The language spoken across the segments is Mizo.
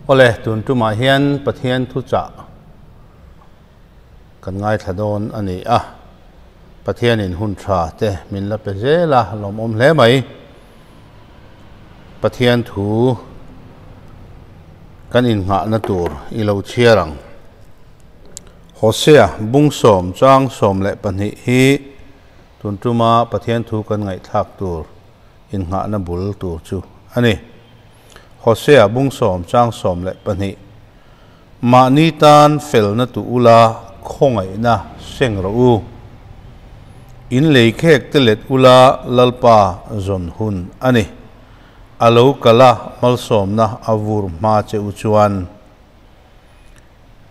Awle, tun tumah hian Pathian thuchah kan ngaithla dawn a ni a, Pathianin hun tha te min la pe zel a, lawmawm hle mai. Pathian thu kan innghahna tur i lo chhiar ang. Hosea bung sawm chang 12 hi tun tuma Pathian thu kan ngaihthlak tur innghahna bul tur chu a ni. Hosea bung sawm chang 12 Mahni tan felna tu ula khawngaihna seng rawh u. In lei khek te let ula Lalpa zawn hun a ni. A lo kal a malsawmna a vur hma che u chuan.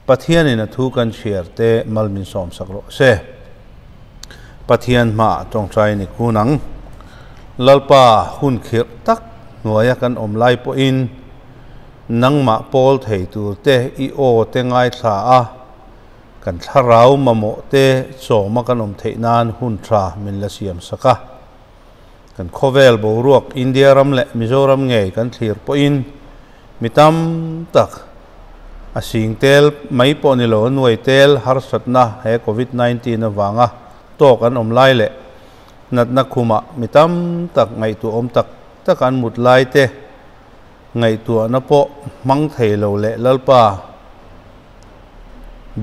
Pathianin a thu kan chhiar te mal min sawmsak rawh se. Pathian hmaah tawngtai ni kun ang. Lalpa hun khirh tak hnuaia kan awm lai pawhin nangmah pawl thei tur te i aw te ngaithla a, kan thlarau mamawh te chawma kan awm theih nan hun tha min la siam sak a. Kan khawvel boruak India ram leh Mizoram ngei kan thlir pawhin mi tam tak a sing tel mai pawh ni lo a nuai tel harsatna he Covid 19 avanga tawk an awm lai leh natna khumah mi tam tak ngaihtuah awm tak tak an mut lai te ngaihtuahna pawh hmang thei lo leh Lalpa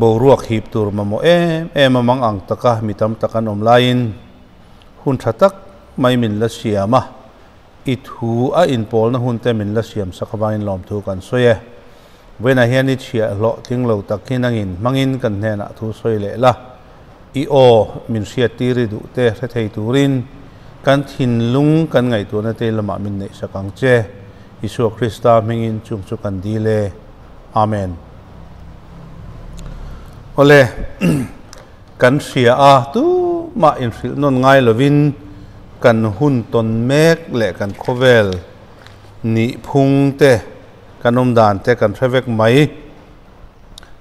boruak hip tur mamawh em em a mang ang taka mi tam tak an awm laiin hun tha tak mai min la siam a, i thu a inpawlna hun te min la siam sak avangin lawmthu kan sawi e. Vawiinah hian i chhiah hlawh tling lo tak hi nangin hmangin kan hnenah thu sawi leh la, i aw min hriat tir i duh te hre thei turin kan thinlung kan ngaihtuahna te lamah min neih sak ang che. Isua Krista hmingin chung chu kan dil e. Amen. Awle, kan hria a, tumah inhrilh nawn ngai lovin kan hun tawn mek leh kan khawvel nihphung te, kan awm dan te kan hre vek mai.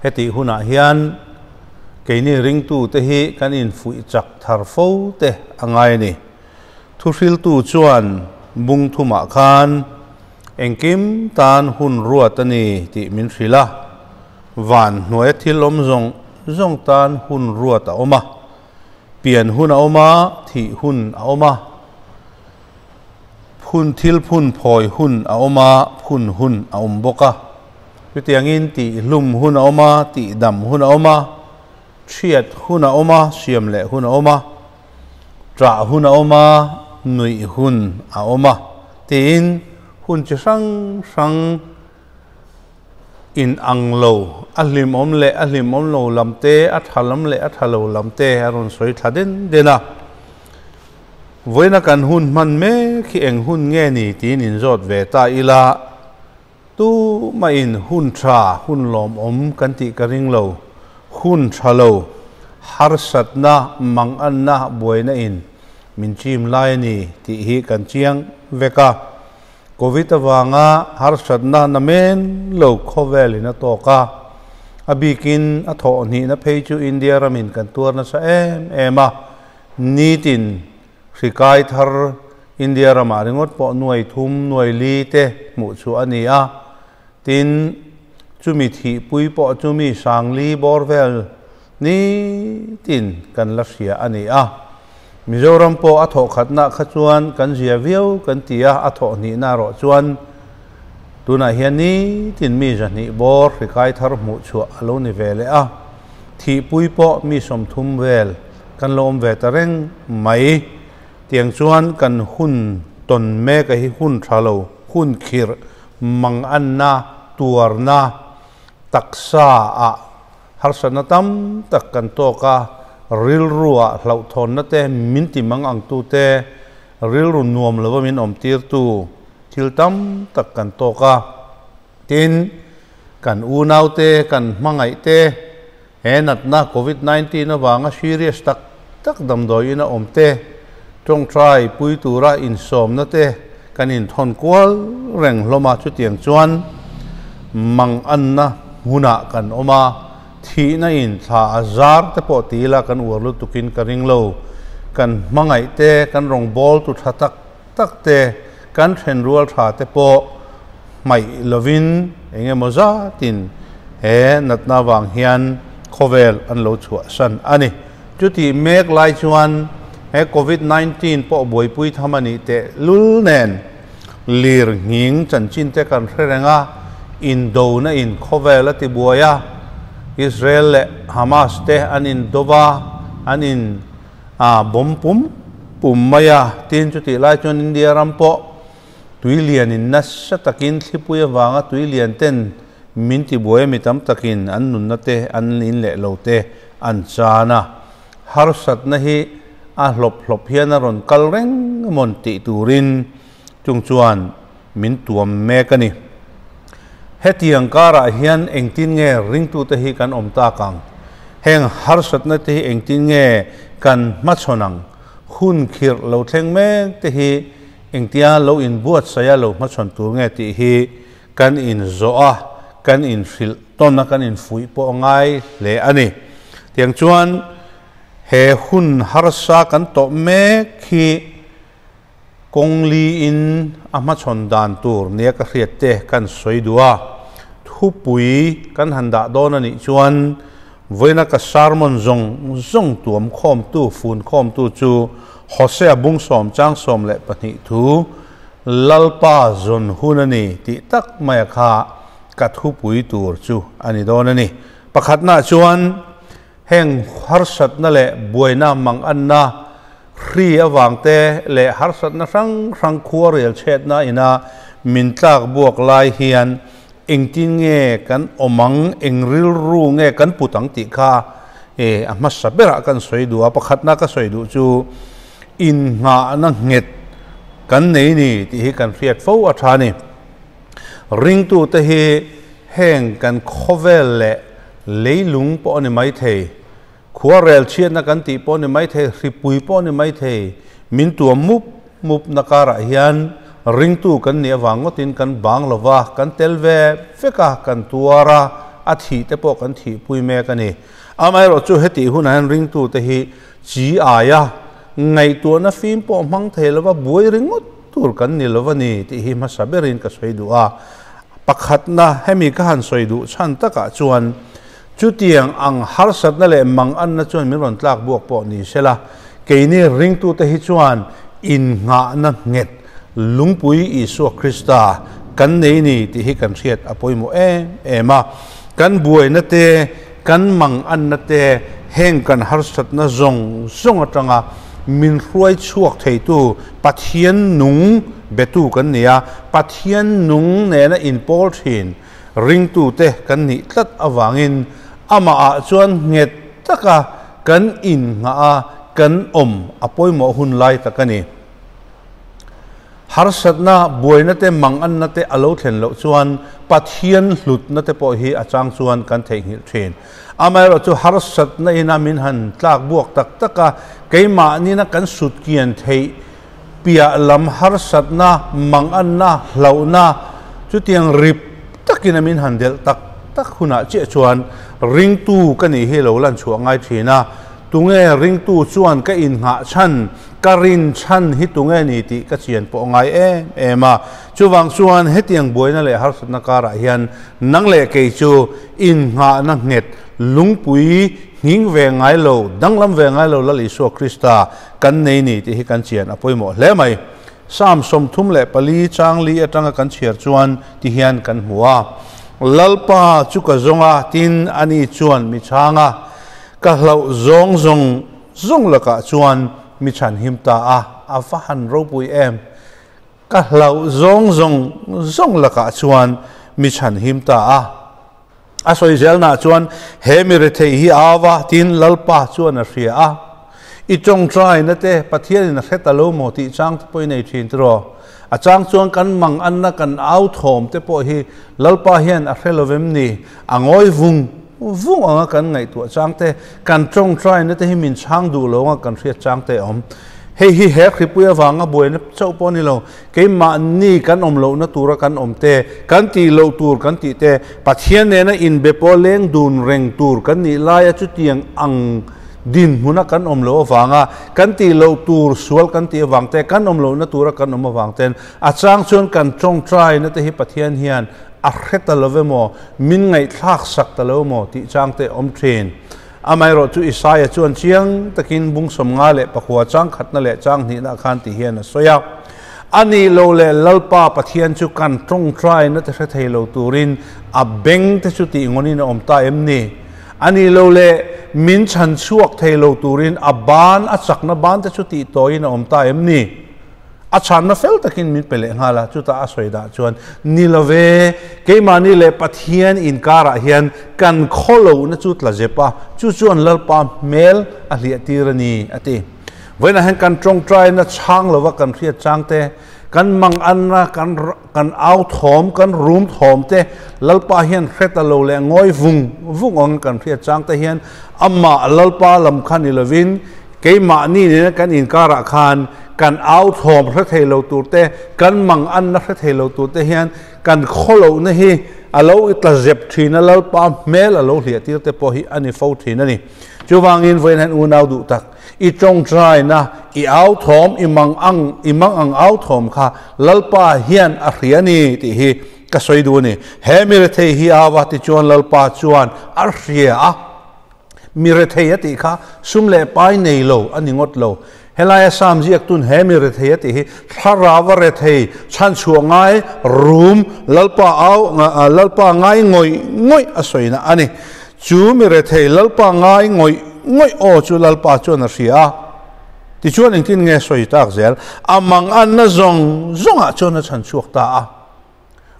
Hetih hunah hian keini ringtute hi kan infuih chak thar fo te a ngai a ni. Thuhriltu chuan bung thumah khan engkim tan hun ruat a ni tih min hrilh a, van hnuaia thil awm zawng zawng tan hun ruat a awm a, pian hun a awm a, thih hun a awm a, phun thil phun phawi hun a awm a, phun hun a awm bawk a. Chutiangin tihhlum hun a awm a, tihdam hun a awm a, thiat hun a awm a, siam leh hun a awm a, ṭah hun a awm a, nuih hun a awm a tiin hun chi hrang hrang in ang lo, a hlimawm leh a hlimawm lo lam te, a tha lam leh a tha lo lam te a rawn sawi thla den den a. Vawiina kan hun hman mek hi eng hun nge ni tiin inzawt ve ta ila, Tumahin hun tha, hun lawmawm kan tih ka ring lo. Hun tha lo, harsatna, manganna, buaina in min chim lai a ni tih hi kan chiang vek a. Covid avanga harsatna na men lo khawvel in a tawk a. A bikin a thawh hnihna phei chu India ramin kan tuar nasa em em a. Nitin Hri kai thar India ramah ringawt pawh nuai thum, nuai li te hmuh chhuah a ni a. Tin, chumi thihpui pawh chu mi sangli bawr vel nitin kan la hria a ni a. Mizoram pawh a thawh khatna kha chuan kan zia viau kan ti a, a thawh hnihna erawh chuan tunah hian nitin mi zahnih bawr hri kai thar hmuh chhuah a lo ni ve leh a. Thihpui pawh mi 30 vel Kan lo awm ve ta reng mai. Tiang chuan kan hun tawn mek a hi hun tha lo, hun khirh, manganna, tuarna, taksa ah harsatna tam tak kan tawk a, rilru ah hlauhthawnna te min ti mang ang tu te, rilru nuam lova min awm tir tu thil tam tak kan tawk a. Tin, kan unau te, kan hmangaih te, He natna Covid 19 avanga serious tak tak damdawiin a awm te, tawngtai pui tura insawmna te kan inthawn kual reng hlawm a, chutiang chuan manganna hmunah kan awm a, thihna in thla a zar te pawh ti ila kan uar lutukin ka ring lo. Kan hmangaih te, kan rawngbawltu tha tak tak te, kan thenrual tha te pawh hmaih lovin eng emaw zatin he natna vang hian khawvel an lo chhuahsan a ni. Chutih mek lai chuan he Covid 19 pawh buaipui tham a nih teh lul nen lir nghing chanchin te kan hre reng a, indona in khawvel a ti buai a, Israel leh Hamas te an indo va, an in bawm pum pum mai a, tin chutih lai chuan India ram pawh tui lian in nasa takin thlipui avanga tui lian ten min ti buai a mi tam takin an nunna te an in leh lo te an chan a, harsatna hi a hlawp hlawp hian a rawn kal reng amawn tih turin chung chuan min tuam mek a ni. Hetiang karah hian engtin nge ringtute hi kan awm tak ang? Heng harsatna te hi engtin nge kan hmachhawn ang? Hun khirh lo thleng mek te hi engtia lo inbuatsaih a lo hmachhawn tur nge tih hi kan inzawh a, kan inhrilh tawn a, kan infuih pawh a ngai hle a ni. Tiang chuan he hun harsa kan tawh mek hi Kawng li in a hmachhawn dan tur nia ka hriat te kan sawi duh a, thupui kan han dah dawn a nih chuan vawiina ka sermon zawng zawng tuam khawmtu, fun khawmtu chu Hosea bung sawm chang 12 thu Lalpa zawn hun a ni tih tak maia kha ka thupui tur chu a ni dawn a ni. Pakhatnaah chuan Heng harsatna leh buaina manganna hri avangte leh harsatna hrang hrang khua rel chhetna ina min tlak buak lai hian engtin nge kan awm ang, eng rilru nge kan put ang tih kha a hmasa berah kan sawi duh a. Pakhatna ka sawi duh chu innghahna nghet kan nei ni tih hi kan hriat fo a tha a ni. Ringtute hi heng kan khawvel leh Leilung pawh a ni maithei, khuarel chhiatna kan tih pawh a ni maithei, hripui pawh a ni maithei, min tuam mup mup na karah hian ringtu kan nih avang ngawtin kan bang lo va, kan tel ve vek a, kan tuar a, a thih te pawh kan thihpui mek a ni. Amaherawh chu hetih hunah hian ringtute hi chi aia ngaihtuahna fim pawh hmang thei lo va, buai ringawt tur kan ni lo va ni tih hi hmasa berin ka sawi duh a. Pakhatna, hemi ka han sawi duh chhan takah chuan chutiang ang harsatna leh manganna chuan min rawn tlak buak pawh ni sela, keini ringtute hi chuan innghahna nghet lungpui Isua Krista kan nei ni tih hi kan hriat a pawimawh em em a. Kan buaina te, kan manganna te, heng kan harsatna zawng zawng atanga min hruai chhuak theitu Pathian nung betu kan ni a, Pathian nung nena inpawl thin ringtute kan nih tlat avangin amahah chuan nghet taka kan innghah a, kan awm a pawimawh hun lai tak a ni. Harsatna, buaina te, manganna te a lo thlen loh chuan Pathian hlutna te pawh hi a chang chuan kan theihnghilh thin. Amaherawhchu harsatna ina min han tlak buak tak tak a, keimahni na kan sut kian theih piah lam harsatna, manganna, hlauhna chutiang rip takin a min han delh tak tak hunah chiah chuan ringtu ka nih hi lo lan chhuah ngai thin a, tunge ringtu chuan ka innghah chhan, ka rin chhan hi tunge ni tih ka chian pawh ngai em em a. Chuvang chuan hetiang buaina leh harsatna karah hian nang leh kei chu innghahna nghet lungpui nghing ve ngai lo, danglam ve ngai lo Lal Isua Krista kan nei ni tih hi kan chian a pawimawh hle mai. Psalm 34 chang li atanga kan chhiar chuan ti hian kan hmu a, Lalpa chu ka zawng a, tin ani chuan mi chhang a, ka hlauh zawng zawng zawng lakah chuan mi chhanhim ta a, a va han ropui em! Ka hlauh zawng zawng zawng lakah chuan mi chhanhim ta a. A sawi zelnaah chuan he mi rethei hi a au a, tiin Lalpa chuan a hria a. I tawngtaina te Pathianin a hre ta lo maw tih chang te pawh i nei thin tiraw? A chang chuan kan mang anna kan au thawm te pawh hi Lalpa hian a hre lo vem ni? A ngawi vung vung anga kan ngaihtuah chang te, kan tawngtaina te hi min chhang duh lo anga kan hriat chang te a awm. Hei hi he hripui avanga buaina chauh pawh a ni lo, keimahni kan awm lohna tura kan awm te, kan tih loh tur kan tih te, Pathian nena inbe pawh leng dun reng tur kan nih laia chutiang ang Dinhmuna kan awm loh avanga kan tih loh tur sual kan tih avang te, kan awm lohna tura kan awm avang ten a chang chuan kan tawngtaina te hi Pathian hian a hre ta lo emaw, min ngaihthlak sak ta lo emaw tih chang te awm thin. Amaherawh chu Isaia chuan chiang takin bung 54 chang khatna leh chang hnihna khan ti hian a sawi a, A nih loh leh Lalpa Pathian chu kan tawngtaina te hre thei lo turin a beng te chu tih ngawnin a awm ta em ni? A nih loh leh min chhan chhuak thei lo turin a ban, a chakna ban te chu tih tawiin a awm ta em ni? A chhanna fel takin min pe leh nghal a, chutah a sawi dah chuan, Ni lo ve, keimahni leh Pathian inkarah hian kan khaw lohna chu tla zep a, chu chuan Lalpa hmel a hliah tir a ni, a ti. Vawiinah hian kan tawngtaina chhang lova kan hriat chang te, kan manganna, kan kan au thawm, kan rum thawm te Lalpa hian hre ta lo leh ngawi vung vung ang kan hriat chang te hian amah Lalpa lam kha ni lovin keimahni nena kan inkarah khan kan au thawm hre thei lo tur te, kan manganna hre thei lo tur te hian kan khaw lohna hi a lo tla zep thin a, Lalpa hmel a lo hliah tir te pawh hi a ni fo thin a ni. Chuvangin vawiin hian unau duh tak, I tawngtaina, i au thawm, i mang ang, i mang ang au thawm kha Lalpa hian a hria ni tih hi ka sawi duh a ni. He mi rethei hi au a tichuan Lalpa chuan a hria a. Mi rethei a tih kha sum leh pai nei lo a ni ngawt lo. Helaia Sam ziaktun he mi rethei a tih hi thlarau a rethei, chhanchhuah ngai, rum, Lalpa au, Lalpa ngai ngawih ngawih a sawina a ni. Chu mi rethei Lalpa ngai ngawih ngawih aw chu Lalpa chuan a hria a, tichuan engtin nge sawi tak zel? A manganna zawng zawngah chuan a chhan chhuak ta a.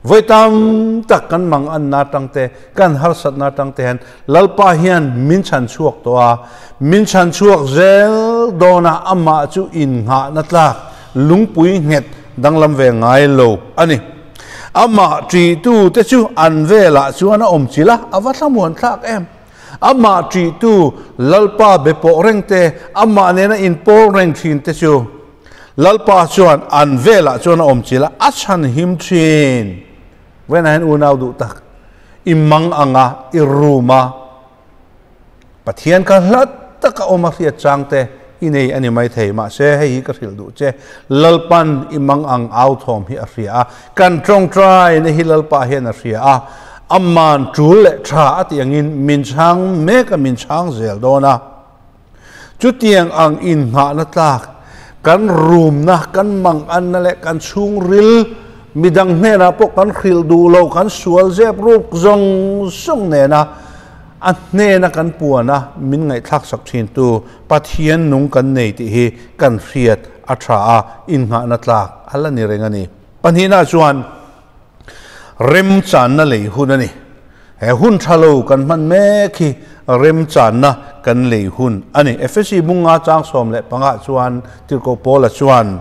Vawi tam tak kan manganna atang te, kan harsatna atang te hian Lalpa hian min chhan chhuak tawh a, min chhan chhuak zel dawn a, amah chu innghahna tlak lungpui nghet danglam ve ngai lo a ni. Amah ṭihtute chu an velah chuan a awm chilh a, a va thlamuan thlak em! Amah ṭihtu Lalpa be pawh reng te, amah nena inpawl reng ṭhin te chu Lalpa chuan an velah chuan a awm chilh a, a chhan him ṭhin. Vawiinah hian unau duh tak, i mang ang a, i rum a, Pathian kha hlat taka awm a hriat chang te i nei a ni maithei, mahse hei hi ka hrilh duh che, Lalpan i mang ang au thawm hi a hria a, kan tawngtaina hi Lalpa hian a hria a, aman tul leh tha a tih angin min chhang mek a, min chhang zel dawn a. Chutiang ang inngahna tlak, kan rumna, kan manganna leh kan chhungril midang hnenah pawh kan hrilh duh lo, kan sual zep ruk zawng zawng nena, A hnena kan puan a, min ngaihthlaksak thintu Pathian nung kan nei tih hi kan hriat a tha a, innghahna tlak a la ni reng a ni. Pahnihna chuan remchanna lei hun a ni. He hun tha lo kan hman mek hi remchanna kan lei hun a ni. Efesi bunga chang 15 chuan Tirhkoh Paula chuan,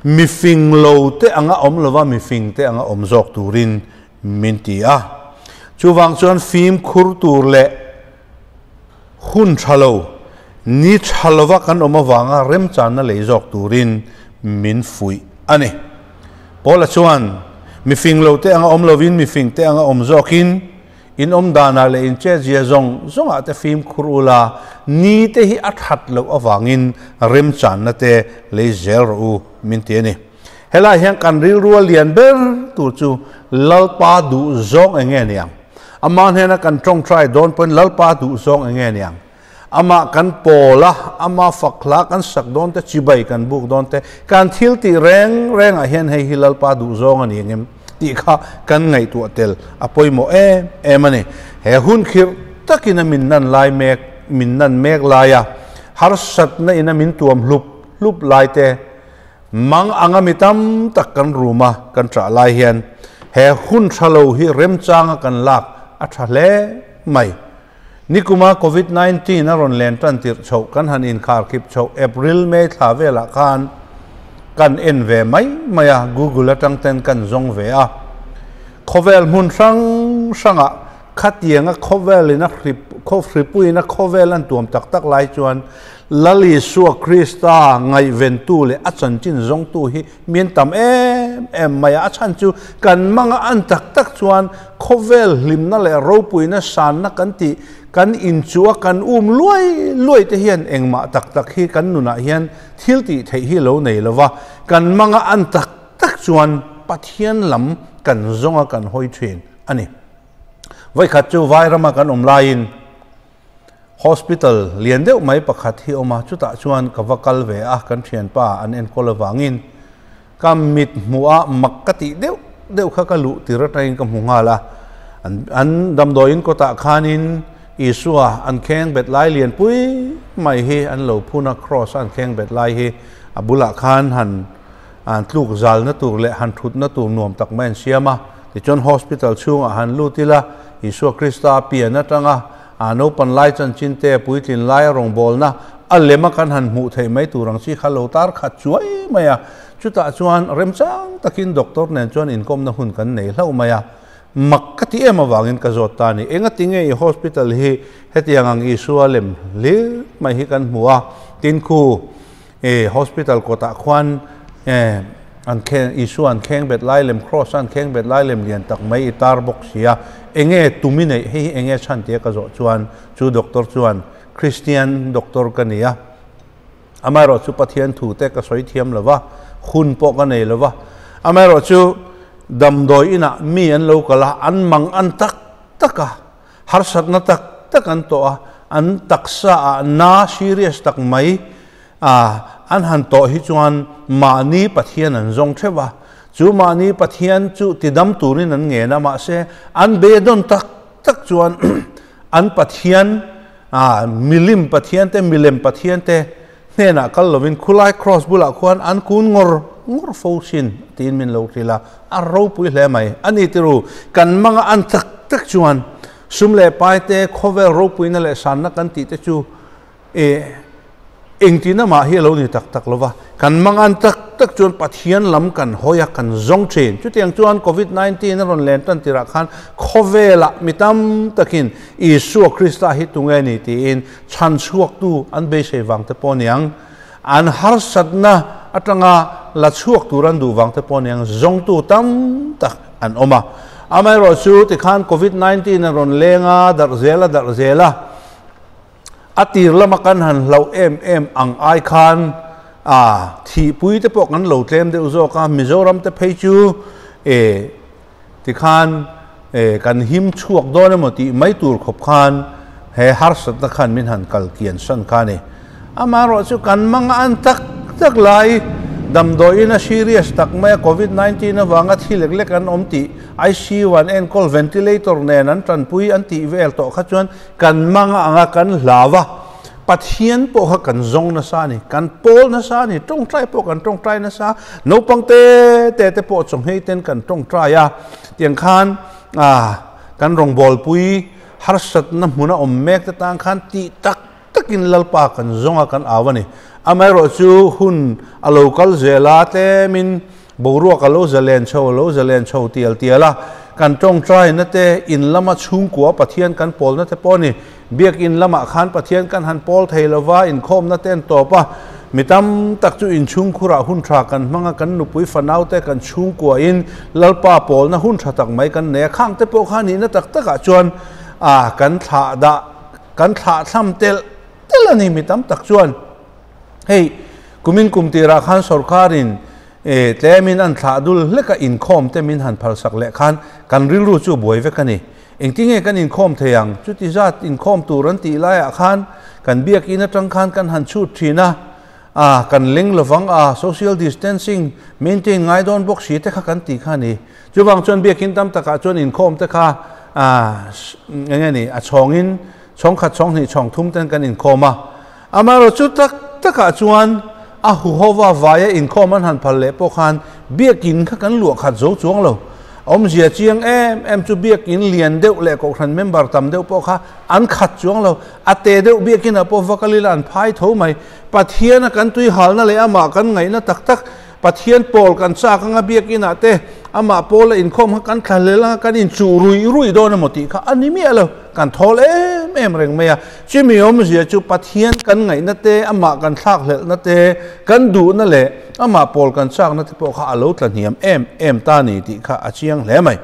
Mi fing lo te anga awm lova mi fing te anga awm zawk turin Min ti a. Chuvang chuan fimkhur tur leh hun tha lo, ni tha lova kan awm avanga remchanna lei zawk turin min fuih a ni. Paula chuan, Mi fing lo te anga awm lovin mi fing te anga awm zawkin in awm danah leh in chetzia zawng zawngah te fimkhur ula, ni te hi a that loh avangin remchanna te lei zel rawh u, min ti a ni. Helai hian kan rilru a lian ber tur chu Lalpa duh zawng eng nge niang? Amah hnena kan tawngtai dawn pawhin Lalpa duh zawng eng nge niang? Amah kan pawl a, ama fak hla kan sak dawn te, chibai kan buk dawn te, kan thil tih reng rengah hian hei hi Lalpa duh zawng a ni engem tih kha kan ngaihtuah tel a pawimawh em em a ni. He hun khirh takin a min nan lai mek, min nan mek laia harsatna in a min tuam hlup hlup lai te, Mang anga mi tam tak kan rum a, kan ṭah lai hian he hun ṭha lo hi remchanga kan lak a ṭha hle mai. Nikuma Covid 19 a rawn len ṭan tirh chhoh kan han inkharkhip chhoh April, May thla velah khan kan en ve mai mai a, Google aṭang ten kan zawng ve a. Khawvel hmun hrang hrangah khatianga khawvelin a hrip, khawhripuiin a khawvel an tuam tak tak lai chuan Lal Isua Krista ngaihventu leh a chanchin zawngtu hi mian tam em em em mai a, a chhan chu kan manga an tak tak chuan khawvel hlimna leh ropuina sanna kan tih kan inchuh a kan um luai luai te hian engmah tak tak hi kan nunah hian thil tih theih hi lo nei lova, kan manga an tak tak chuan Pathian lam kan zawnga kan hawi thin a ni. Vawikhat chu Vairama kan awm laiin Hospital lian deuh mai pakhat hi awm a, chutah chuan ka va kal ve a, kan thianpa an enkawl avangin ka mit hmuh a mak ka tih deuh deuh kha ka luh tir atangin ka hmu nghal a, an an damdawiin kawtah khanin Isua an kheng bet lai lian pui mai hi an lo phun a, cross a an kheng bet lai hi a bulah khan han an tluk zalna tur leh han thutna tur nuam tak mai an siam a, tichuan hospital chhungah han lut ila Isua Krista pian atanga A naupan lai chanchin te, puitlin laia rawngbawlna a lema kan han hmuh theih mai tur ang chi kha lo tar khat chuai mai a. Chutah chuan remchang takin doctor nen chuan inkawmna hun kan nei hlauh mai a. Mak ka ti em avangin ka zawt ta a ni. Engati nge i hospital hi hetiang ang Isua lem hlir mai hi kan hmu a, tin khu E hospital kawtah khuan e an kheng Isua an kheng bet lai lem cross a an kheng bet lai lem lian tak mai i tar bawk si a, enge tum i neih hei hi enge chhan tia ka zawh chuan chu doctor chuan Christian doctor ka ni a, amaherawh chu Pathian thu te ka sawi thiam lo va, hun pawh ka nei lo va, amaherawh chu damdawi inah mi an lo kal a, an mang an tak tak a, Harsatna tak tak an tawh a, an taksa ah na serious tak mai a an han tawh hi chuan mahni Pathian an zawng theuh a, chu mahni Pathian chu tidam turin an ngen a, mahse an beidawn tak tak chuan an Pathian a milim Pathian te milem Pathian te hnenah kal lovin khulai cross bulah khuan an kun ngawr ngawr fo thin tiin min lo hrilh a, a ropui hle mai. A ni tiru, kan manga an tak tak chuan sum leh pai te, khawvel ropuina leh sanna kan tih te chu e engtin amah hi a lo ni tak tak lova, kan manga an tak tak chuan Pathian lam kan hawi a, kan zawng thin. Chutiang chuan Covid 19 a rawn len tan tirah khan khawvelah mi tam takin Isua Krista hi tunge ni tiin Chhan chhuaktu an beisei vang te pawh niang, an harsatna atanga la chhuak tur an duh vang te pawh niang zawngtu tam tak an awm a. Amaherawhchu tikhan Covid 19 a rawn leng a, darh zel a darh zel a, a tir lama kan han hlauh em em ang ai khan a thihpui te pawh kan lo tlem deuh zawk a, Mizoram te phei chu e Tikhan kan him chhuak dawn emaw tih mai tur khawp khan he harsatna khan min han kal kian san kha a ni. Amaherawh chu kan manga an tak tak lai damdawiin a serious tak mai a Covid 19 avanga thi lek lek an awm tih ICU an enkawl ventilator nen an tanpui an tih vel tawh kha chuan kan manga anga kan hlau a. Pathian pawh kha kan zawng nasa a ni, kan pawl nasa a ni, tawngtai pawh kan tawngtai nasa, naupang te te te pawh chawnghei ten kan tawngtai a, tiang khan kan rawngbawlpui harsatna hmuna awm mek te tan khan tih tak takin Lalpa kan zawng a, kan au a ni. Amaherawhchu hun a lo kal zel a, tlemin Boruak a lo zalen chho, a lo zalen chho tial tial a. Kan tawngtaina te, in lama chhungkua Pathian kan pawlna te pawh a ni. Biakin lamah khan Pathian kan han pawl thei lova, inkhawmna te an tawp a. Mi tam tak chu inchhungkhurah hun tha kan hmang a, kan nupui fanau te kan chhungkuain Lalpa pawlna hun tha tak mai kan nei a. Khang te pawh kha nihna tak takah chuan a kan thlah dah, kan thlah thlam telh telh a ni mi tam tak chuan. Hei, kumin kum tirah khan sorkarin tlemin an thlah dul hlek a inkhawm te min han phalsak leh khan kan rilru chu buai vek a ni. Engtinge kan inkhawm thei ang? Chuti zat inkhawm tur an tih laiah khan kan biakin atang khan kan han chhut thin a, a kan leng lovang a, social distancing maintain ngai dawn bawk si te kha kan ti kha a ni. Chuvang chuan biakin tam takah chuan inkhawm te kha enge ni a chhawngin chhawng khat chhawng hnih chhawng thum ten kan inkhawm a. Amaherawhchu tak takah chuan a huhova vaia inkhawm an han phal leh pawh khan biakin kha kan luah khat zo chuang lo. Awmzia chiang em em chu biakin lian deuh leh kohhran member tam deuh pawh kha an khat chuang lo. A te deuh biakinah pawh vakalila an phai tho mai. Pathiana kan tuihalna leh amah kan ngaihna tak tak Pathian pawl kan chak anga biakinah te amah pawla inkhawm kha kan thlahlel anga kan inchuh ruih ruih dawn emaw tih kha a ni miah lo. Kan thawl em em reng mai a. Chumi awmzia chu Pathian kan ngaihna te, amah kan thlakhlelhna te, kan duhna leh amah pawl kan chakna te pawh kha a lo tla hniam em em ta ni tih kha a chiang hle mai.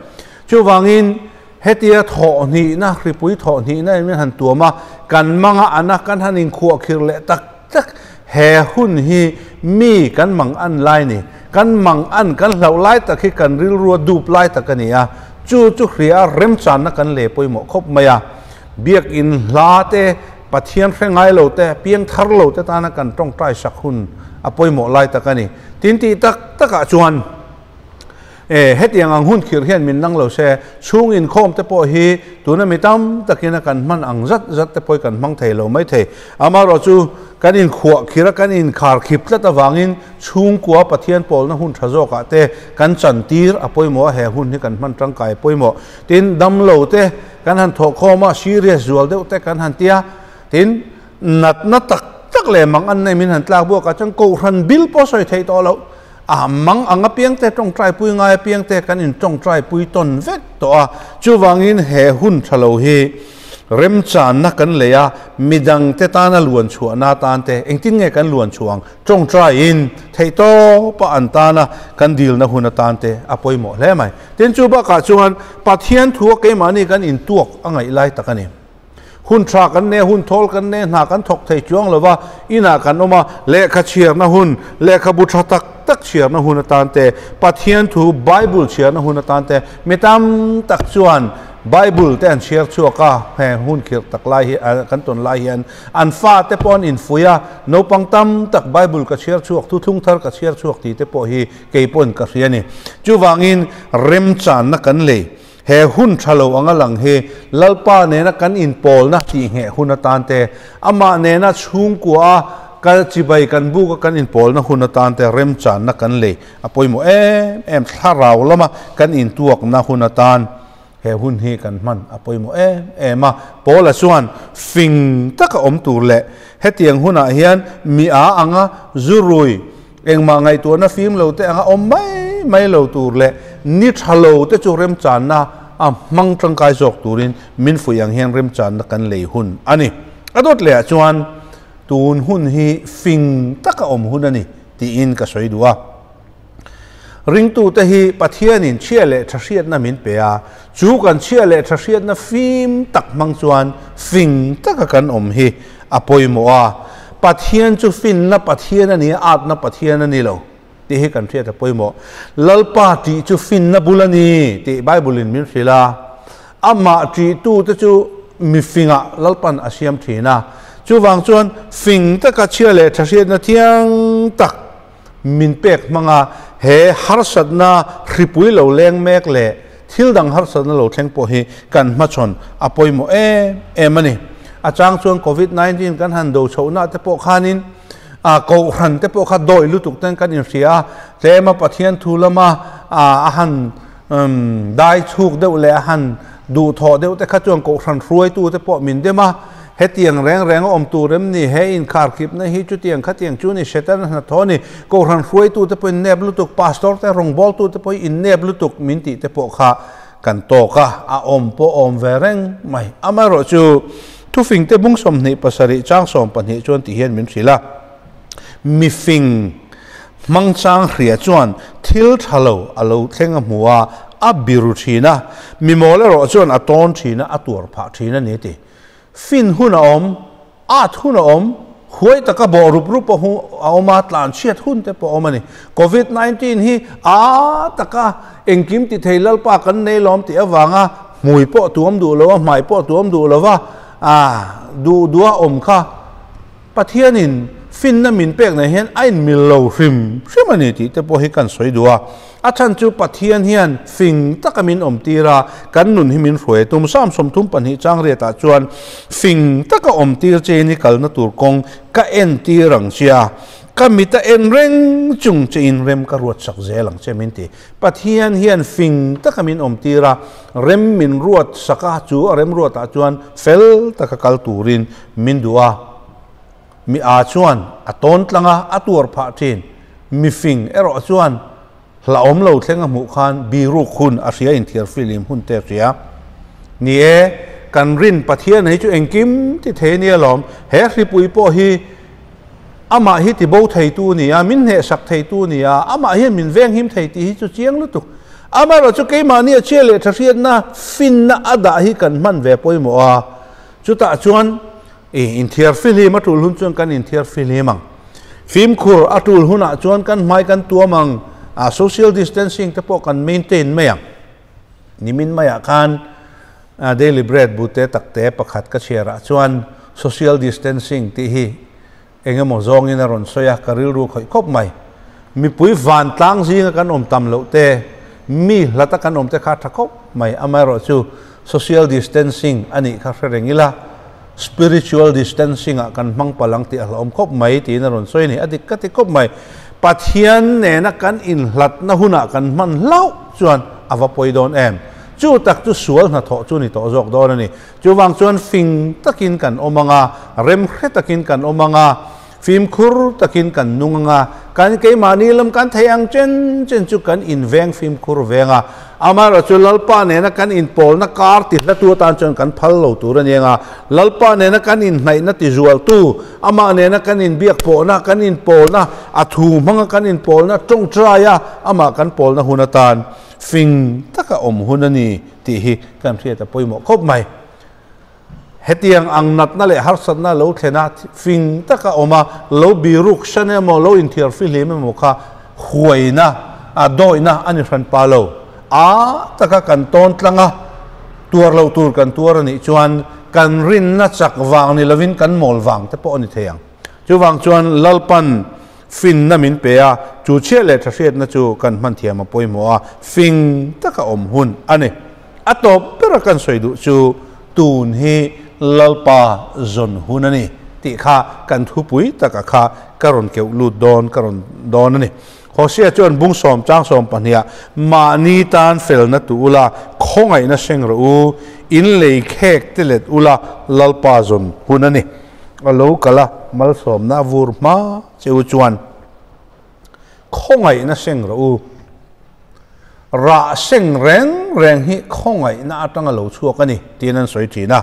Chuvangin hetia thawhhnihna, hripui thawhhnihna in min han tuam a, kan manga ana kan han inkhuahkhirh leh tak tak he hun hi mi kan mang an lai ni. Kan mang an kan hlauh lai tak hi kan rilrua dup lai tak a ni a, chu chu hria remchanna kan le pawimawh khawp mai a. Biakin hla te, Pathian hre ngai lo te, piang thar lo te tana kan tawngtai sak hun a pawimawh lai tak a ni. Tin tih tak takah chuan e hetiang ang hun khirh hian min nang lo se, chhung inkhawm te pawh hi tuna mi tam takin a kan hman ang zat zat te pawh hi kan hmang thei lo mai thei. Amaherawhchu kan inkhuah khirh a, kan inkhar khip tlat avangin chhungkua Pathian pawlna hun tha zawkah te kan chantir a pawimawh a, he hun hi kan hman tangkai a pawimawh. Tin, damlo te kan han thawhkhawm a, serious zual deuh te kan han tia, tin, natna tak tak leh mang an nei min han tlak buak ah chuan kohhran bil pawh sawi theih tawh loh a, mang ang apiang te tawngtai pui ngai apiang te kan in tawngtai pui tawn vek tawh a, chuvangin he hun tha lo hi remchanna kan lei a, midang te tana luan chhuahna atan te engtin nge kan luan chhuah ang? Tawngtaiin theihtawpa an tana kan dilna hun atan te a pawimawh hle mai. Tin, chu bakah chuan Pathian thua keimahni kan intuak a ngaih lai tak a ni. Hun tha kan ne, hun thawl kan ne, hna kan thawk thei chuang lo va, inah kan awm a, lehkha chhiarna hun, lehkhabu tha tak tak chhiarna hun atan te, Pathian thu Bible chhiarna hun atan te, mi tam tak chuan Bible te an chhiar chhuak a, heng hun khirh tak lai hi kan tawn lai hian an fate pawh an infuih a, naupang tam tak Bible ka chhiar chhuak, thuthlung thar ka chhiar chhuak tih te pawh hi kei pawhin ka hria a ni. Chuvangin remchanna kan lei. He hun tha lo anga lang hi Lalpa nena kan inpawlna tih ngheh hun atan te, amah nena chhungkua a kal chibai kan buk a kan inpawlna hun atan te remchanna kan lei a pawimawh em em. Thlarau lama kan intuakna hun atan he hun hi kan hman a pawimawh em em a. Paula chuan fing taka awm tur leh hetiang hunah hian mi a anga zurui Engmah ngaihtuahna fim lo te anga awm mai mai lo tur leh ni tha lo te chu remchanna a hmang tangkai zawk turin min fuih ang hian remchanna kan lei hun a ni. A dawt lehah chuan tun hun hi fing taka awm hun a ni tiin ka sawi duh a. Ringtute hi Pathianin chhia leh tha hriatna min pe a, chu kan chhia leh tha hriatna fim tak hmang chuan fing taka kan awm hi a pawimawh a, Pathian chu finna Pathian a ni a, atna Pathian a ni lo tih hi kan hriat a pawimawh. Lalpa tih chu finna bul a ni tih Bible-in min hrilh a, amah tihtute chu mifingah Lalpan a siam thin a, chuvang chuan fing taka chhia leh tha hriatna thiang tak min pek hmanga he harsatna hripui lo leng mek leh thil dang harsatna lo thleng pawh hi kan hmachhawn a pawimawh em em a ni. A chang chuan Covid 19 kan han do chhohna te pawh khanin a kohhran te pawh kha dawi lutuk ten kan inhria a, tlema Pathian thu lama a han dai chhuk deuh leh a han duhthawh deuh te kha chuan kohhran hruaitu te pawh min dem a, Hetiang reng reng a awm tur em ni? He inkharkhipna hi chutiang khatiang chu ni, Setana hnathawh a ni. Kohhran hruaitute pawhin nep lutuk, pastor te, rawngbawltute pawhin innep lutuk min tih te pawh kha kan tawk a, a awm pawh awm ve reng mai. Amaherawhchu, thufingte bung 27 chang 12 chuan ti hian min hrilh a, Mifing hmangchang hria chuan thil tha lo a lo thleng a hmu a, a biru thin a, mimawl erawh chuan a tawn thin a, a tuar phah thin a ni ti. Fin hun a awm, at hun a awm, huai taka bawh rup rup a awm a, tlanchhiat hun te pawh a awm a ni. Covid 19 hi a taka engkim ti thei Lalpa kan nei lawm tih avanga hmui pawh tuam duh lo a, hmai pawh tuam duh lo va, a duh duh a awm kha Pathianin finna min pek nei hian a inmil lo hrim hrim a ni tih te pawh hi kan sawi duh a. A chhan chu Pathian hian fing taka min awm tir a, kan nun hi min hruai a tum. Psalm 32 chang riatah chuan, Fing taka awm tir chein i kalna tur kawng ka en tir ang che a, ka mit a en reng chung chein rem ka ruat sak zel ang che min ti. Pathian hian fing taka min awm tir a, rem min ruat sak a, chu a remruatah chuan fel taka kal turin min duh a. Mi a chuan a tawn tlang a, a tuar phah thin. Mi fing erawh chuan hlauhawm lo thleng a hmuh khan biruk hun a hria inthiar filim hun te a hria. Ni e, kan rin Pathian hi chu engkim ti thei ania lawm. He hripui pawh hi amah hi ti bo theitu a ni a, min hnehsak theitu a ni a, amah hian min venghim thei tih hi chu chiang lutuk. Amaherawhchu keimahni a chhia leh tha hriatna, finna a dah hi kan hman ve pawimawh a, chutah chuan i inthiar fihlim a tul hun chuan kan inthiar fihlim ang. Fimkhur a tul hunah chuan kan hmai kan tuam ang, social distancing te pawh kan maintain mai ang. Nimin maiah khan Daily Bread bute takte pakhat ka chhiarah chuan social distancing tih hi eng emaw zawngin a rawn sawi a, ka rilru khawih khawp mai. Mipui vantlang zinga kan awm tam loh te, mi hlata kan awm te kha a tha khawp mai. Amaherawhchu social distancing a nih kha hre reng ila, spiritual distancing ah kan hmang palh ang tih a hlauhawm khawp mai tiin a rawn sawi a ni. A dik ka ti khawp mai. Pathian nena kan inhlatna hunah kan hman hlauh chuan a va pawi dawn em? Chu tak chu sual hnathawh chu ni tawh zawk dawn a ni. Chuvang chuan fing takin kan awm ang a, remhre takin kan awm ang a, fimkhur takin kan nung ang a, kan keimahni lam kan theih ang chen chen chu kan inveng fimkhur veng a. Amaherawhchu Lalpa nena kan inpawlna kar ti hlatu atan chuan kan phal lo tur a ni ang a, Lalpa nena kan inhnaihna ti zualtu, amah nena kan inbiakpawhna, kan inpawlna, a thu hmanga kan inpawlna tawngtaia amah kan pawlna hun atan fing taka awm hun a ni tih hi kan hriat a pawimawh khawp mai. Hetiang ang natna leh harsatna lo thlen a, fing taka awm a, lo biruk hran emaw, lo inthiar fihlim emaw kha huaina, a dawihna a ni hran pa lo. A taka kan tawn tlang a, tuar loh tur kan tuar a nih chuan kan rinna chak vang ni lovin kan mawl vang te pawh a ni thei ang. Chuvang chuan Lalpan finna min pe a, chu chhiah leh thahriatna chu kan hman thiam a pawimawh a, fing taka awm hun a ni. A tawp bera kan sawi duh chu tun hi Lalpa zawn hun a ni tih kha kan thupui taka kha ka rawn keuh lut dawn ka rawn dawn a ni. Hosea chuan bung sawm chang sawm pahniha mahni tan felna tu ula, khawngaihna seng rawh u, in lei khek te let ula Lalpa zawn hun a ni. A lo kal a, malsawmna a vur hma che u chuan khawngaihna seng rawh u. Rah seng reng reng hi khawngaihna atanga lo chhuak a ni tiin an sawi thin a.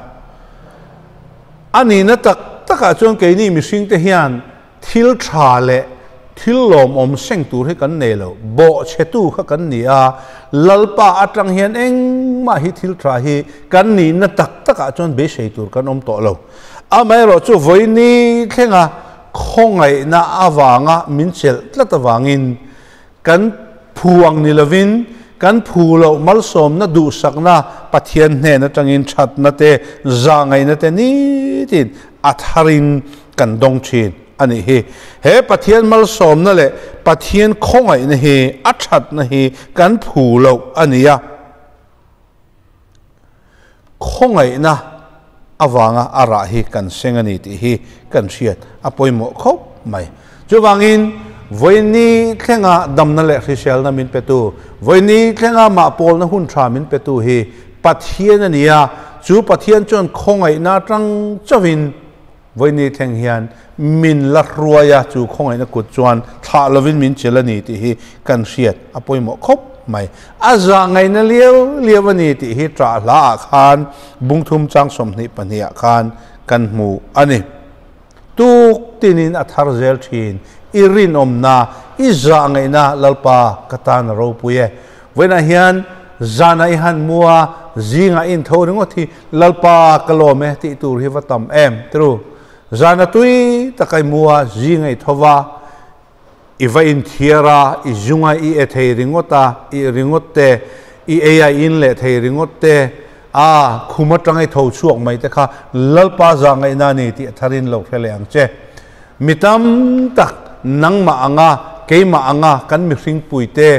A nihna tak takah chuan keini mihringte hian thil tha leh thil lawmawm seng tur hi kan nei lo. Bawhchhetu kha kan ni a, Lalpa atang hian engmah hi thil tha hi kan nihna tak takah chuan beisei tur kan awm tawh lo. Amaherawhchu vawiini thlenga khawngaihna avanga min chelh tlat avangin Kan phu ang ni lovin, kan phu loh malsawmna duhsakna Pathian hnen atangin thatna te, zahngaihna te nitin a tharin kan dawng thin a nih hi. He Pathian malsawmna leh Pathian khawngaihna hi a thatna hi kan phu loh a ni a. Khawngaihna avanga a rah hi kan seng a ni tih hi kan hriat a pawimawh khawp mai. Chuvangin, vawiini thlenga damna leh hriselna min petu, vawiini thlenga mah pawlna hun tha min petu hi Pathian a ni a, chu Pathian chuan khawngaihna atang chauhin vawiini thleng hian min la hruai a, chu khawngaihna kut chuan thlah lovin min chil a ni tih hi kan hriat a pawimawh khawp mai. A zah ngaihna liau liau a ni tih hi ṭah hlaah khan bungthum chang 22 ah khan kan hmu a ni. Tuk tinin a thar zel ṭhin, i rinawmna, i zah ngaihna Lalpa ka tan a ropui e. Vawiinah hian zanah i han mu a, zingah i intho ringawt hi Lalpa ka lawm e tih tur hi va tam em tru. Zana tui taka i mu a, zingah i tho va, i va inthiar a, i zunga i e thei ringawt a, i ringawt te, i ei a i in leh thei ringawt te, a khum atanga i tho chhuak mai te kha Lalpa zah ngaihna a ni tih a tharin lo hre leh ang che. Mi tam tak nangmah anga, keimah anga kan mihring puite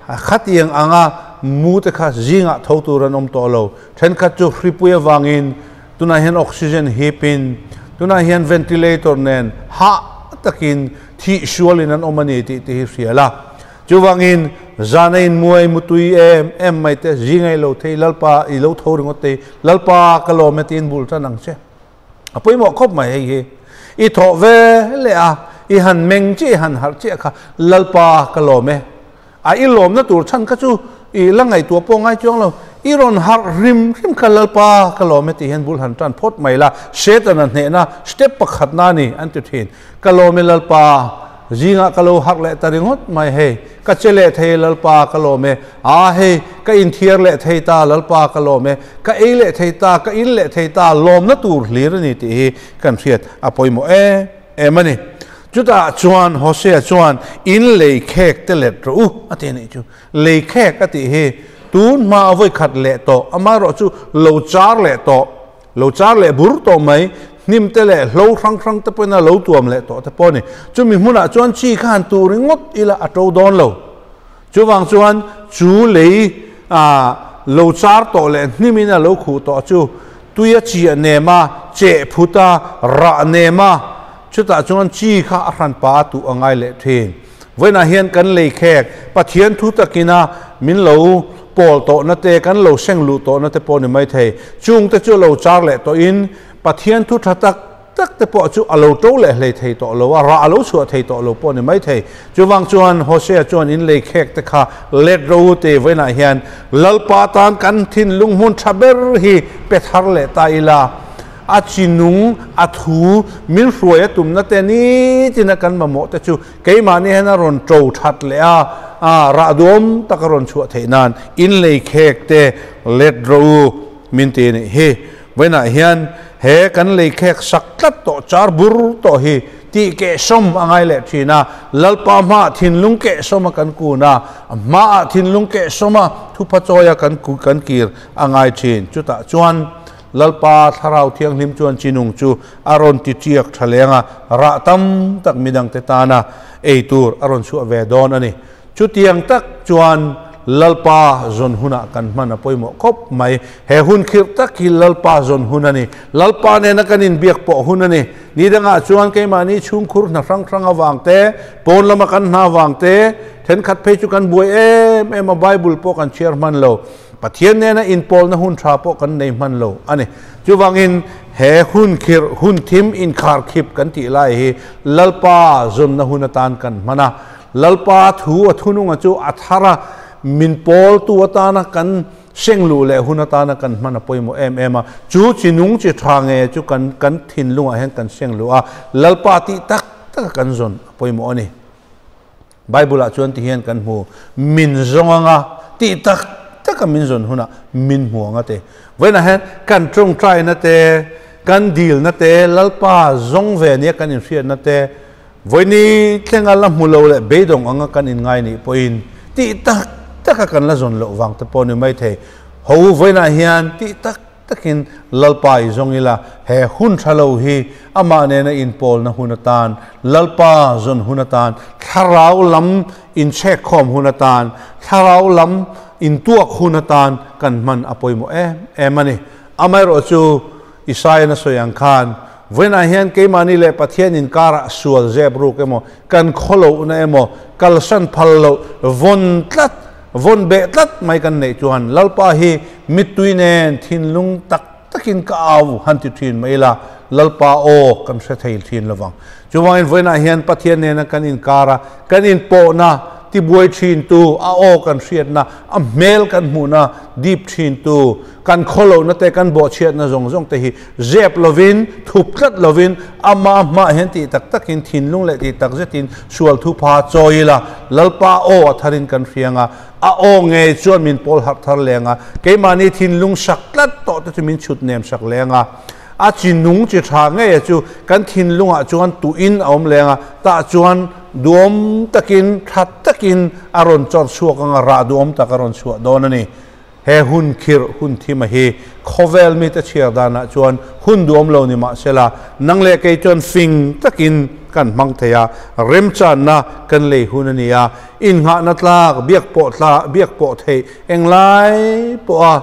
khatiang anga mu te kha zingah tho tur an awm tawh lo. Thenkhat chu hripui avangin tunah hian oxygen hipin, tunah hian ventilator nen hah takin thih sualin an awm a ni tih te hi hria la. Chuvangin zana in muai mutui em em mai te, zinga i lo thei Lalpa i lo tho ringawt te, Lalpa ka lawm e tiin bul tan ang che. A pawimawh khawp mai hei hi. I thawh ve leh a, i han meng chiah, i han harh chiah kha Lalpa ka lawm e. A i lawmna tur chhan kha chu i la ngaihtuah pawh ngai chuang lo. I rawn harh hrim hrim kha Lalpa ka lawm e tih hian bul han tan phawt mai la, Setana hnehna step pakhatna a ni an ti thin. Ka lawm e Lalpa, zingah ka lo harh leh ta ringawt mai hei, ka che leh thei e Lalpa ka lawm e, aa hei ka inthiar leh thei ta Lalpa ka lawm e, ka ei leh thei ta, ka in leh thei ta, lawmna tur hlir a ni tih hi kan hriat a pawimawh em em a ni. Chutah chuan Hosea chuan in lei khek te let rawh u a ti a nih chu. Lei khek a tih hi tun hma a vawi khat leh tawh, amaherawh chu lo char leh tawh, lo char leh bur tawh mai, hnim te leh hlo hrang hrang te pawhin a lo tuam leh tawh te pawh a ni. Chumi hmunah chuan chi kha han tur ringawt ila a to dawn lo. Chuvang chuan chu lei lo char tawh leh hnimin a lo khuh tawh chu tui a chiah nem a, cheh phut a, rah nem a, chutah chuan chi kha a hranpa a tuh a ngai leh thin. Vawiinah hian kan lei khek Pathian thu takina min lo pawl tawhna te, kan lo seng luh tawhna te pawh ni mai thei. Chungte chu lo char leh tawhin Pathian thu tha tak tak te pawh chu a lo to leh hlei thei tawh lo a, rah a lo chhuah thei tawh lo pawh ni mai thei. Chuvang chuan Hosea chuan in lei khek te kha let ro u te vawiinah hian Lalpa tan kan thinlung hmun tha ber hi pe thar leh ta ila. A chi nung, a thu, min hruai a tumna te nitin a kan mamawh te chu keimahni hian a rawn to that leh a, a rah duam tak a rawn chhuah theih nan in lei khek te let rawh u min ti a nih hi. Vawiinah hian he kan lei khek sak tlat tawh char bur tawh hi tih kehsawm a ngai leh thin a, Lalpa hmaah thinlung kehsawm a kan kun a, a hmaah thinlung kehsawm a thupha chawi a kan kan kir a ngai thin. Chutah chuan Lalpa Thlarau Thianghlim chuan chinung chu a rawn ti tiak tha leng a, rah tam tak midangte tana ei tur a rawn chhuah ve dawn a ni. Chutiang tak chuan Lalpa zawn hunah kan hman a pawimawh khawp mai. He hun khirh tak hi Lalpa zawn hun a ni. Lalpa nena kan inbiak pawh hun a ni. Ni dangah chuan keimahni chhungkhur hna hrang hrang avang te, pawn lama kan hna avang te, thenkhat phei chu kan buai em em a, Bible pawh kan chhiar hman lo. Pathian nena inpawlna hun tha pawh kan nei hman lo a ni. Chuvangin he hun khirh, hun thim inkharkhip kan tih lai hi Lalpa zawnna hun atan kan hman a. Lalpa thu a thununga chu a thar a, min pawltu atana kan seng luh leh hun atana kan hman a pawimawh em em a. Chu chi nung chi tha nge chu kan kan thinlungah hian kan seng luh a, Lalpa tih tak taka kan zawn a pawimawh a ni. Bible ah chuan ti hian kan hmu, Min zawng anga tih tak taka min zawn hunah min hmu anga te. Vawiinah hian kan tawngtaina te, kan dilna te, Lalpa zawng ve nia kan inhriatna te, vawiini thlenga la hmu lo leh beidawng anga kan inngai nih pawhin tih tak taka kan la zawn loh vang te pawh ni maithei. Ho vawiinah hian tih tak takin Lalpa i zawng ila, he hun tha lo hi amah nena inpawlna hun atan, Lalpa zawn hun atan, thlarau lam inchhekkhawm hun atan, thlarau lam intuak hun atan kan hman a pawimawh em em a ni. Amaherawh chu Isaiah-in a sawi ang khan, Vawiinah hian keimahni leh Pathian inkarah sual zep ruk emaw, kan khawlohna emaw, kalsan phal loh, vawn tlat, Vawn beh tlat mai kan neih chuan Lalpa hi mittui nen thinlung tak takin ka au han ti thin mai ila, Lalpa aw kan hre thei thin lovang. Chuvangin vawiinah hian Pathian nena kan inkar a, kan inpawhna tibuai thintu, a aw kan hriatna, a hmel kan hmuhna dip thintu, kan khawlohna te, kan bawhchhiatna zawng zawng te hi zep lovin, thup tlat lovin, ama hmah hian tih tak takin thinlung leh tih tak zetin sual thupha chawi ila, Lalpa aw a tharin kan hriang a, a aw ngei chuan min pawl harh thar leng a, keimahni thinlung sak tlat tawh te chu min chhut nem sak leng a, a chi nung chi tha ngei a chu kan thinlungah chuan tuin a awm leng a, tah chuan duhawm takin, tha takin a rawn chawr chhuak ang a, rah duhawm tak a rawn chhuah dawn a ni. He hun khirh hun thima hi khawvel mite chhiar danah chuan hun duam lo ni mahsela, nang leh kei chuan fing takin kan hmang thei a, remchanna kan lei hun a ni a, innghahna tlak, biak pawh tla, biak pawh theih englai pawha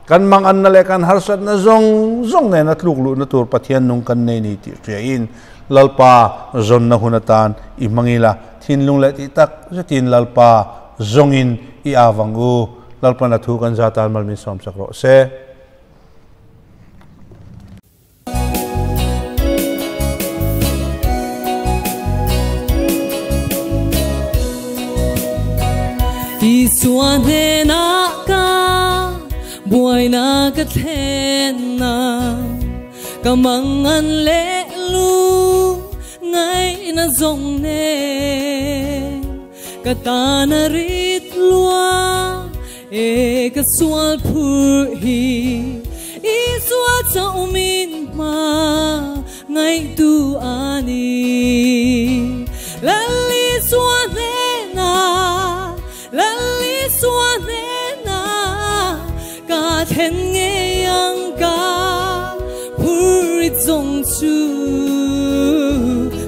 kan manganna leh kan harsatna zawng zawng nena tluk luhna tur Pathian nung kan nei ni tih hriain Lalpa zawnna hun atan i hmang ila, thinlung leh tih tak zetin Lalpa zawngin i avang u. Lalpan a thu kan za tan mal min sawm sak rawh se. Isua hnenah ka Buai na ka thlen na ka mangan le lu ngai na zong ne ka ta na rit lua e ka sual phur hi i sua chau min ma ngai tu ani lali sua ne na lali sua ne na ka then nge yang ka phurit zong chu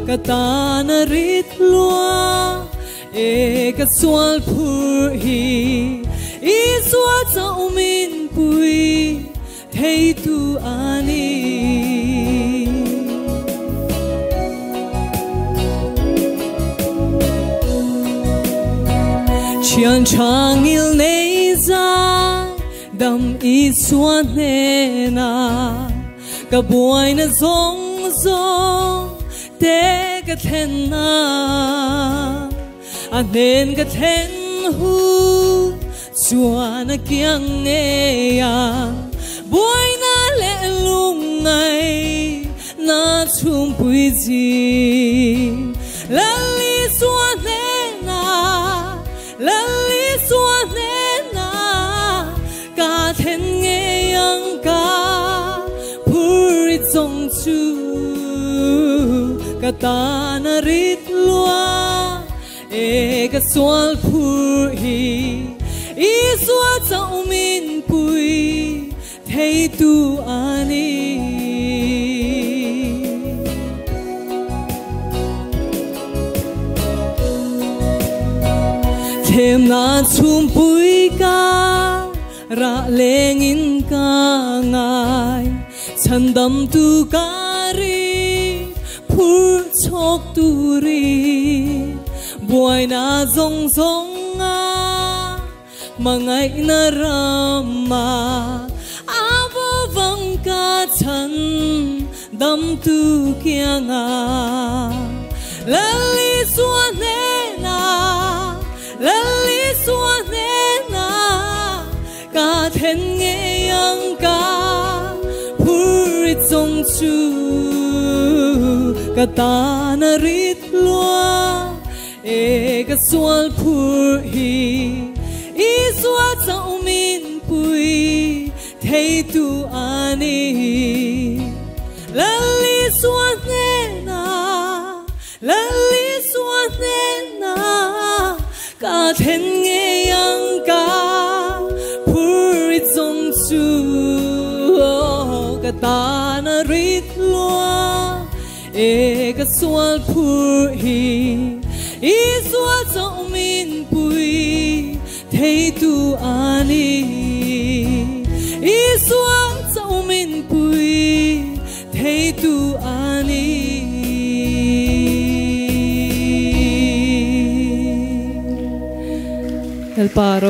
ka ta na rit lua e ka sual phur hi i sua chau min pui thei tu ani. Chian chang il nei za dam i suan ne na ka buai na zong zong te ka then na a nen ka then hu chuan a kiang nge ya buai na le lung ngai na chum pui ji lali suan ne na lali suan ne na ka then nge yang ka phurit zong chu ka ta na rit lua e ka sual phur hi i sua chau min pui thei tu ani. Thêm na chum pui ka ra leng in ka ngai chan dam tu ka ri phur chok tu ri buai na zong zong a mangai na rama avo vang ka chan dam tu kia nga lali sua ne na lali sua ne na ka then nge yang ka phurit zong chu ka ta na rit lua e ka sual phur hi i sua chau min pui thei tu ani lali sua ne na lali sua ne na ka then nge yang ka phurit zong chu ka ta na rit lua e ka sual phur hi i sua chau min pui thei tu ani i sua chau min pui thei tu ani. El paro.